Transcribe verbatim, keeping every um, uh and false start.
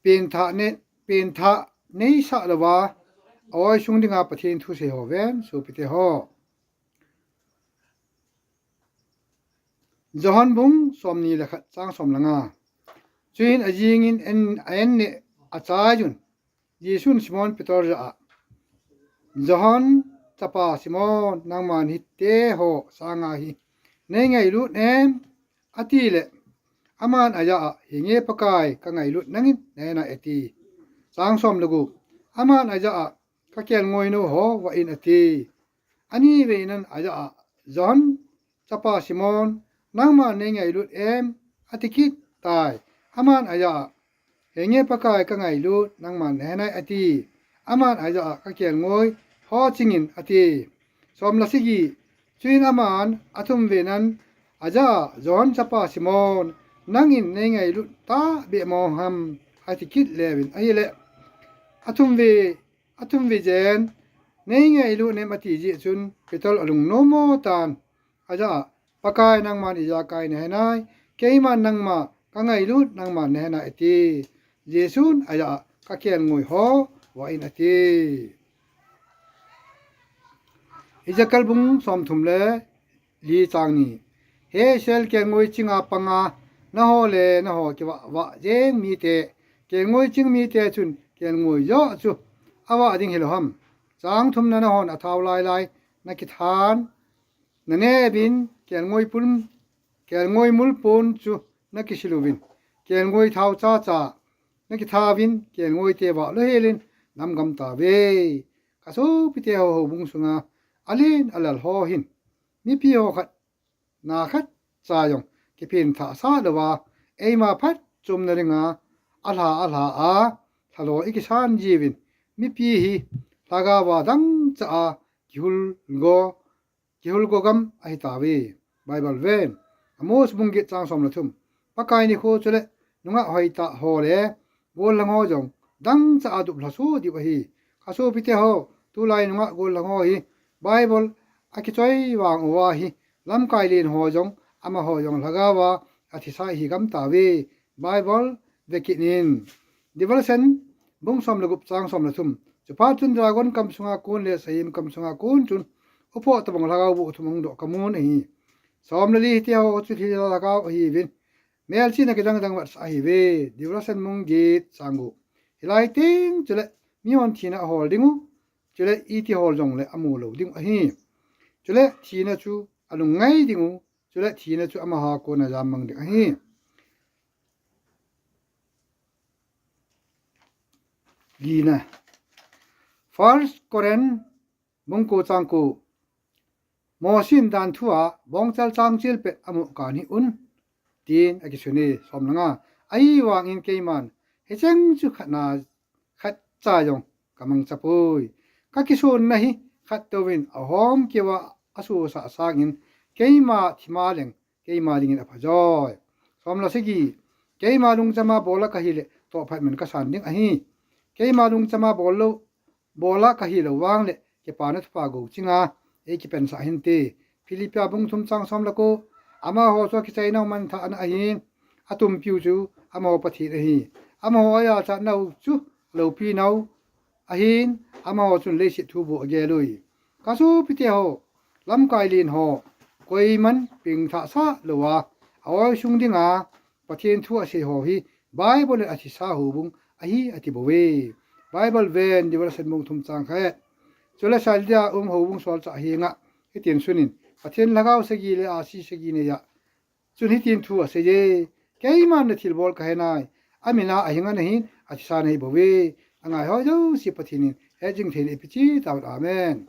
Pengthah ne, pengthah neisah louva, a-oi sung dinga Pathen thu seiho ven, sopite ho. Johan bung somni le khat chang som le nga. Chuin ajingin en, a-en neh achaiyun, Jesun Simon Peter jah a, Johan chapa Simon, nangman hiteho sanga hi neingailut em? Atile, aman ajah a, Henge Pakai, kangailut nangin nahenai, ati. Chang som le gup. Aman ajah a, Kakelngoi nou ho vah in, ati. Ani veinan ajah a, Johan chapa Simon, nangman neingailut em? Ati kit tai. Aman ajah a, Henge Pakai, kangailut, nangman nahenai, ati. Aman ajah a, Kakelngoi ho chingin, ati. Som le sagi. Chuin aman athum veinan ajah a, Johan chapa Simon, nangin neingailut tahbeh mong ham? Ati kit leuvin ahile, athum vei, athum vei jen, Neingailut nem? Ati jeh chun Peter alungnom mo tan, ajah a, Pakai, nangman ijakai nahenai? Keiman nangma kangailut, nangman nahenai, ati. Jesun ajah a, Kakelngoi ho vah in, ati. Ezekiel bung somthum le li chang ni. He Israel kelngoi chinga panga, naho le naho kivah vah jeng mite, kelngoi ching mite chun kelngoi joh chu avah ding hilou ham? Chang thumna, nahon athao lailai nakithan, naneuvin kelngoi pun, kelngoi mul pon chu nakisil uvin, kelngoi thao chacha nakithauvin, kelngoi te vah lou helin namgam tauve. Kasopite ho, houbung sunga alen alal ho hin mipi ho khat na khat cha jong kipengthah sah louva, eima phatchomna dinga alha alha a lhalou ikisan jiuvin, mipi hi lhagao a dangchah a kihulgo, kihulgo gam ahitauve. Bible ven. Amos bung get chang som le thum. Pakai nikho chule nungah hoitah ho le gollhang ho jong dangchah a dup lhasoh diu ahi. Kasopite ho, tulai nungah gollhang ho hi Bible akichoi vang uva hi, lamkai len ho jong, amaho jong lhagao a athisa ihi gam tauve. Bible vekit in. Devalashan bung som le gup chang som le thum. Chuphat chun dragon kam sunga kon le sahem kam sunga kon chun upoh tobang lhagao boh thum ahung doh kamun ahi. Som le li, hiteho chu thilha lhagao ahiuvin, melchihna kidang dang vetsah ahiuve. Devalashan bung get chang gup. Hilai teng chule mihon thina ahol dingu, chule iti hol jongle amu lou dingu ahi. Chule thina chu alung ngai dingu, chule thina chu amaha kona jammang ding ahi. Lina. First Corinth bung ko chang ko. Mosi in dan thua bongchal changchil pet amu kan hih un, tin akisun e. Som le nga. Ahivangin keiman hicheng chu khatna khatcha jong kamangcha poi. Kakisonna hi khattouvin ahom keuva asosah sangin keima thima leng keima dingin aphajoi. Som le sagi. Keima lungchama bola kahile tohphat man kasan ding ahi. Keima lungchama bol lou, bola kahilou vangle kipana thupha gou chinga eikipensah hinte. Philippi bung thum chang som le ko. Amaho chu akichainau manthahna ahin, atumpiu chu amaho Pathen ahi. Amaho ayachatnau chu aloupinau ahin, amaho chun leiset thu bou agel ui. Kasopite ho, lamkai len ho, koiman pengthah sah louva, a-oi sung dinga Pathen thu asei ho hi Bible in athisa houbung ahi ati bouve. Bible ven. Devalashan bung thum chang khat. Chule Sardia um houbung solchah henga hitin sunin, Pathen lhagao sagi le ahsi sagi neiya chun hitin thu aseiye, Keiman nathilbol kahenai, amina ahinga nahin athisa nahi bouve. Angaihoi jouse Pathen in hetjing thei le ipi chi tauvin. Amen.